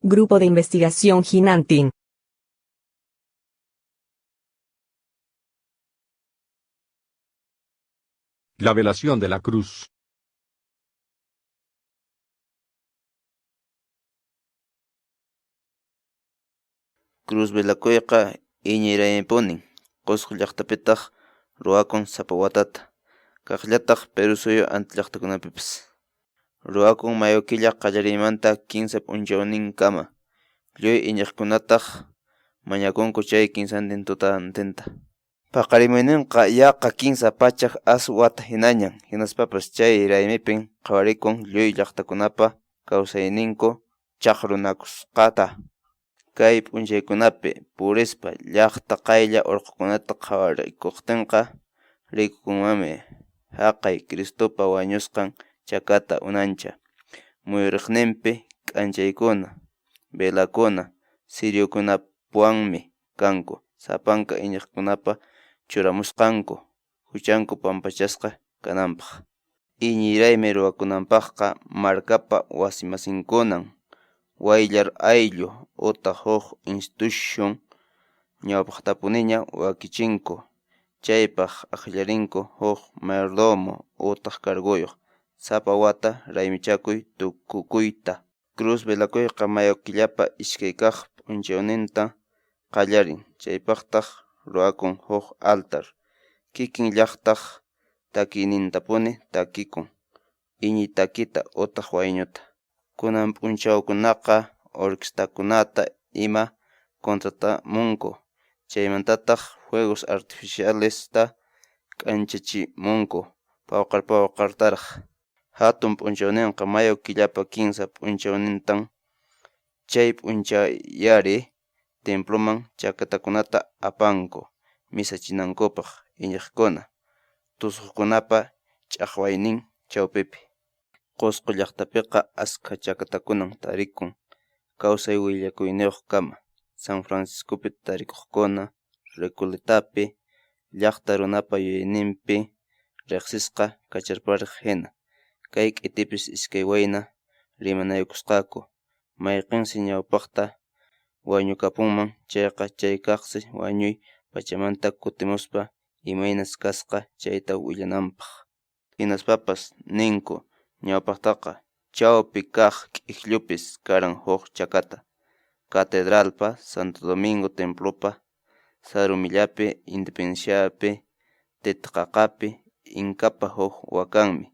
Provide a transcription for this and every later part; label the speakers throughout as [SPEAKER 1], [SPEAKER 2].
[SPEAKER 1] Grupo de Investigación Ginantin.
[SPEAKER 2] La velación de la cruz.
[SPEAKER 3] Cruz velakuyqa iñiy Qusqu llaqtapitaq ruwakun sapa watata, kaqllataq Perú suyu anti llaqtakunapipas. Ruwakun mayo killa qallariymanta 15 p'unchawninkama. Lluy iñiqkunataq mañakunku chay kinsantin tutantinta. Paqarimuyninqa yaqa 300 as wata hinañan, hinaspapas chay raymipin qhawarikun lluy llaqtakunapa kawsayninku chaqrunakusqata. Kay p'unchaykunapi purispa llaqta qaylla urqukunata qhawarikuqtinqa rikukunmanmi haqay Cristopa wañusqan chakata unancha, muyuriqninpi k'anchaykuna, velakuna, siriokunapuwanmi kanku, sapanka iñiqkunapa churamusqanku, huchanku pampachasqa kananpaq. Iñiy raymi ruwakunanpaqqa markapa wasimasinkunan, wayllar ayllu utaq huk institución ñawpaqtapuniña wakichinku, chaypaq akllarinku huk mayordomo utaq carguyuq, sapa wata raymichakuy tukukuyta. Cruz velakuyqa mayo killapa iskay kaq p'unchawninta qallarin, chaypaqtaq ruwakun huk altar, kikin llaqtaq takiynintapuni takikun, iñiy takita utaq wayñuta. Kunan p'unchawkunaqa orquestakunata ima contratamunku, chaymantataq fuegos artificialesta k'anchachimunku pawqar pawqartaraq. Hatun p'unchawninqa mayo killapa 15 p'unchawnintan, chay p'unchawyari temploman chakatakunata apanku misachinankupaq iñiqkuna, tusuqkunapa ch'aqwaynin chawpipi. Qusqu llaqtapiqa askha chakatakunan tarikun kawsay willakuyniyuqkama, San Franciscopi tarikuqkuna, Recoletapi, llaqta runapa yuyayninpi riqsisqa kacharpariq hina. Kay k'itipis iskay wayna rimanaykusqaku, mayqinsi ñawpaqta wañukapunman chayqa chay kaqsi wañuy pachamanta kutimuspa imaynas kasqa chayta willananpaq. Hinaspapas ninku ñawpaqtaqa chawpi kaq k'ikllupis karan huk chakata, Catedralpa, Santo Domingo templopa, Sarumillapi, Independenciapi, Titiqaqapi, Inkapa huk wakanmi,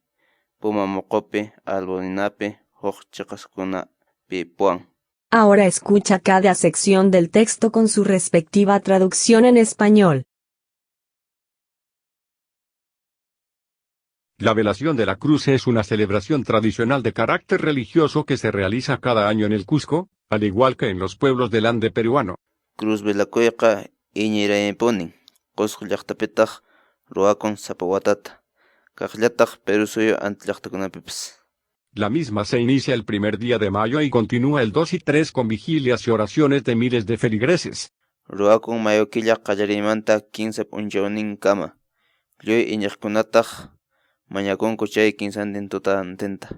[SPEAKER 3] Puma Muqupi, Alboninapi, huk chiqaskunapipuwan.
[SPEAKER 1] Ahora escucha cada sección del texto con su respectiva traducción en español.
[SPEAKER 2] La velación de la cruz es una celebración tradicional de carácter religioso que se realiza cada año en el Cusco, al igual que en los pueblos del Ande peruano.
[SPEAKER 3] Cruz velakuyqa iñiy raymipuni, Qusqu llaqtapitaq ruwakun sapa watata, kaqllataq Perú suyu anti llaqtakunapipas.
[SPEAKER 2] La misma se inicia el primer día de mayo y continúa el 2 y 3 con vigilias y oraciones de miles de feligreses.
[SPEAKER 3] Ruwakun mayo killa qallariymanta 15 p'unchawninkama, lluy iñiqkunataq mañakunku chay kinsantin tutantinta.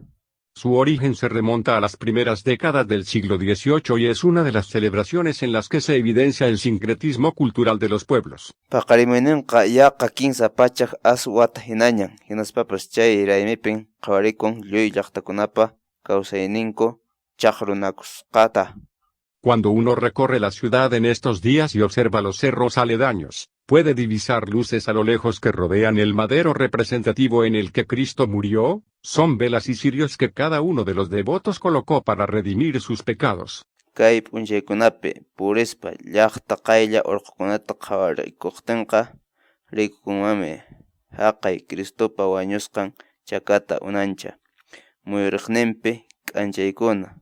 [SPEAKER 2] Su origen se remonta a las primeras décadas del siglo XVIII y es una de las celebraciones en las que se evidencia el sincretismo cultural de los pueblos.
[SPEAKER 3] Paqarimuyninqa yaqa 300 as wata hinañan, hinaspapas chay raymipin qhawarikun lluy llaqtakunapa kawsayninku chaqrunakusqata.
[SPEAKER 2] Cuando uno recorre la ciudad en estos días y observa los cerros aledaños, puede divisar luces a lo lejos que rodean el madero representativo en el que Cristo murió, son velas y cirios que cada uno de los devotos colocó para redimir sus pecados.
[SPEAKER 3] Kay p'unchaykunapi purispa llaqta qaylla urqukunata qhawarikuqtinqa rikukunmanmi haqay Cristopa wañusqan chakata unancha, muyuriqninpi k'anchaykuna,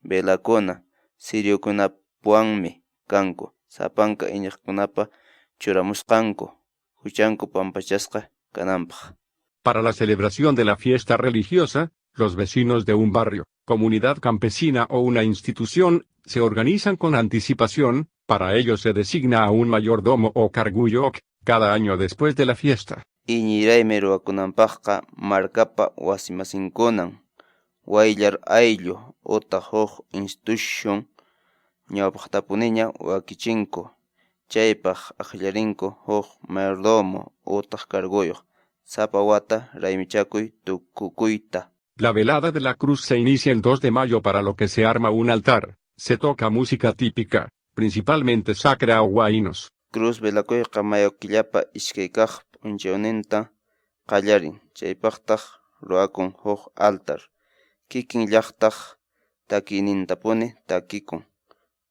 [SPEAKER 3] velakuna, siriokunapuwanmi kanku, sapanka iñiqkunapa churamusqanku, huchanku pampachasqa kananpaq.
[SPEAKER 2] Para la celebración de la fiesta religiosa, los vecinos de un barrio, comunidad campesina o una institución, se organizan con anticipación, para ello se designa a un mayordomo o carguyok, cada año después de la fiesta.
[SPEAKER 3] Iñiy raymi ruwakunanpaqqa markapa wasimasinkunan, wayllar ayllu utaq huk institución Ñawpaqtapuniña wakichinku, chaypaq akllarinku huk mayordomo utaq carguyuq sapa wata raymichakuy tukukuyta.
[SPEAKER 2] La velada de la cruz se inicia el 2 de mayo, para lo que se arma un altar, se toca música típica, principalmente sacra o huaynos.
[SPEAKER 3] Cruz velakuyqa mayo killapa iskay kaq p'unchawninta qallarin, chaypaqtaq ruwakun huk altar, kikin llaqtaq takiynintapuni takikun,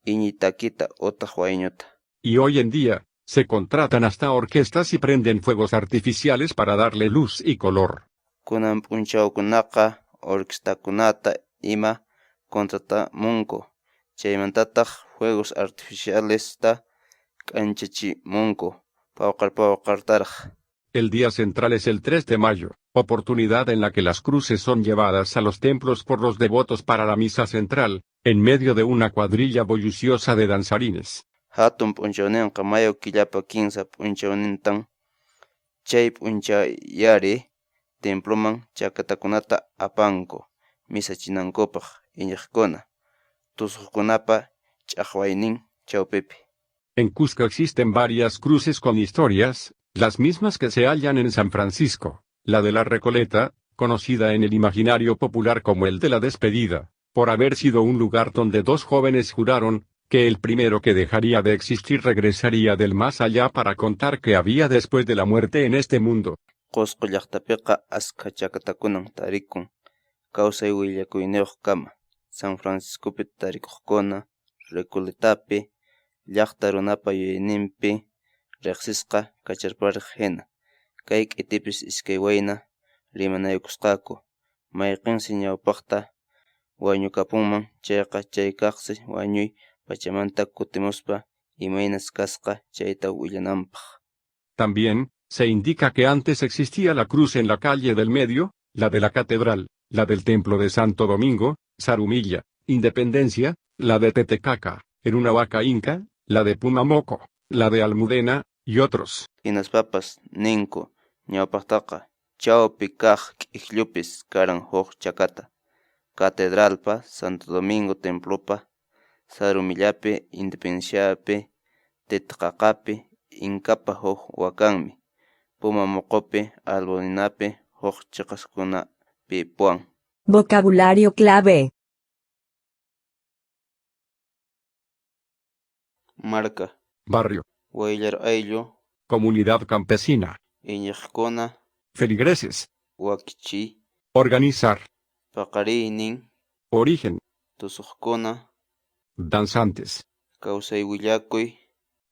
[SPEAKER 3] iñiy takita utaq wayñuta.
[SPEAKER 2] Y hoy en día, se contratan hasta orquestas y prenden fuegos artificiales para darle luz y color.
[SPEAKER 3] Kunan p'unchawkunaqa orquestakunata ima contratamunku, chaymantataq fuegos artificialesta k'anchachimunku pawqar pawqartaraq.
[SPEAKER 2] El día central es el 3 de mayo, oportunidad en la que las cruces son llevadas a los templos por los devotos para la misa central, en medio de una cuadrilla bulliciosa de danzarines.
[SPEAKER 3] Hatun p'unchawninqa mayo killapa kinsa p'unchawnintan, chay p'unchawyari temploman chakatakunata apanku misachinankupaq iñiqkuna, tusuqkunapa ch'aqwaynin chawpipi.
[SPEAKER 2] En Cusco existen varias cruces con historias, las mismas que se hallan en San Francisco, la de la Recoleta, conocida en el imaginario popular como el de la despedida, por haber sido un lugar donde dos jóvenes juraron que el primero que dejaría de existir regresaría del más allá para contar qué había después de la muerte en este mundo.
[SPEAKER 3] Qusqu llaqtapiqa askha chakatakunan tarikun kawsay willakuyniyuqkama, San Franciscopi tarikuqkuna, Recoletapi, llaqta runapa yuyayninpi riqsisqa kacharpariq hina, kay k'itipis iskay wayna rimanaykusqaku, mayqinsi ñawpaqta wañukapunman chayqa chay kaqsi wañuy pachamanta kutimuspa imaynas kasqa chayta willananpaq.
[SPEAKER 2] También, se indica que antes existía la cruz en la calle del medio, la de la catedral, la del templo de Santo Domingo, Zarumilla, Independencia, la de Tetecaca, en una vaca inca, la de Pumamoco, la de Almudena, y otros.
[SPEAKER 3] Hinaspapas ninku ñawpaqtaqa chawpi kaq k'ikllupis karan huk chakata, catedralpa, Santo Domingo templopa, Zarumillapi, Independenciapi, Titiqaqapi, Inkapa huk wakanmi, Pumamoqopi, Almudenapi, huk chiqaskunapipuwan.
[SPEAKER 1] Vocabulario clave.
[SPEAKER 3] Marka.
[SPEAKER 2] Barrio.
[SPEAKER 3] Wayllar ayllu.
[SPEAKER 2] Comunidad campesina.
[SPEAKER 3] Iñiqkuna.
[SPEAKER 2] Feligreses.
[SPEAKER 3] Wakichiy.
[SPEAKER 2] Organizar.
[SPEAKER 3] Paqariynin.
[SPEAKER 2] Origen.
[SPEAKER 3] Tusuqkuna.
[SPEAKER 2] Danzantes.
[SPEAKER 3] Kawsay willakuy.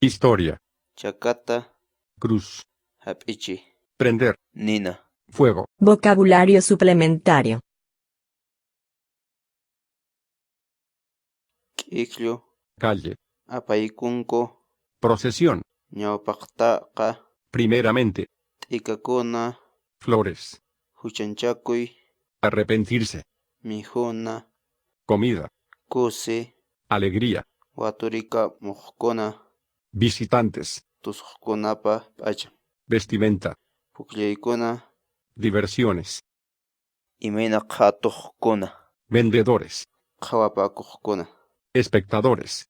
[SPEAKER 2] Historia.
[SPEAKER 3] Chakata.
[SPEAKER 2] Cruz.
[SPEAKER 3] Hap'ichiy.
[SPEAKER 2] Prender.
[SPEAKER 3] Nina.
[SPEAKER 2] Fuego.
[SPEAKER 1] Vocabulario suplementario.
[SPEAKER 3] K'ikllu.
[SPEAKER 2] Calle.
[SPEAKER 3] Apaykunku.
[SPEAKER 2] Procesión.
[SPEAKER 3] Ñawpaqtaqa.
[SPEAKER 2] Primeramente.
[SPEAKER 3] T'ikakuna.
[SPEAKER 2] Flores.
[SPEAKER 3] Huchanchakuy.
[SPEAKER 2] Arrepentirse.
[SPEAKER 3] Mikhuna.
[SPEAKER 2] Comida.
[SPEAKER 3] Kusi.
[SPEAKER 2] Alegría.
[SPEAKER 3] Waturikamuqkuna.
[SPEAKER 2] Visitantes.
[SPEAKER 3] Tusuqkunapa p'achan.
[SPEAKER 2] Vestimenta.
[SPEAKER 3] Pukllaykuna.
[SPEAKER 2] Diversiones.
[SPEAKER 3] Imayna qhatuqkuna.
[SPEAKER 2] Vendedores.
[SPEAKER 3] Qhawapakuqkuna.
[SPEAKER 2] Espectadores.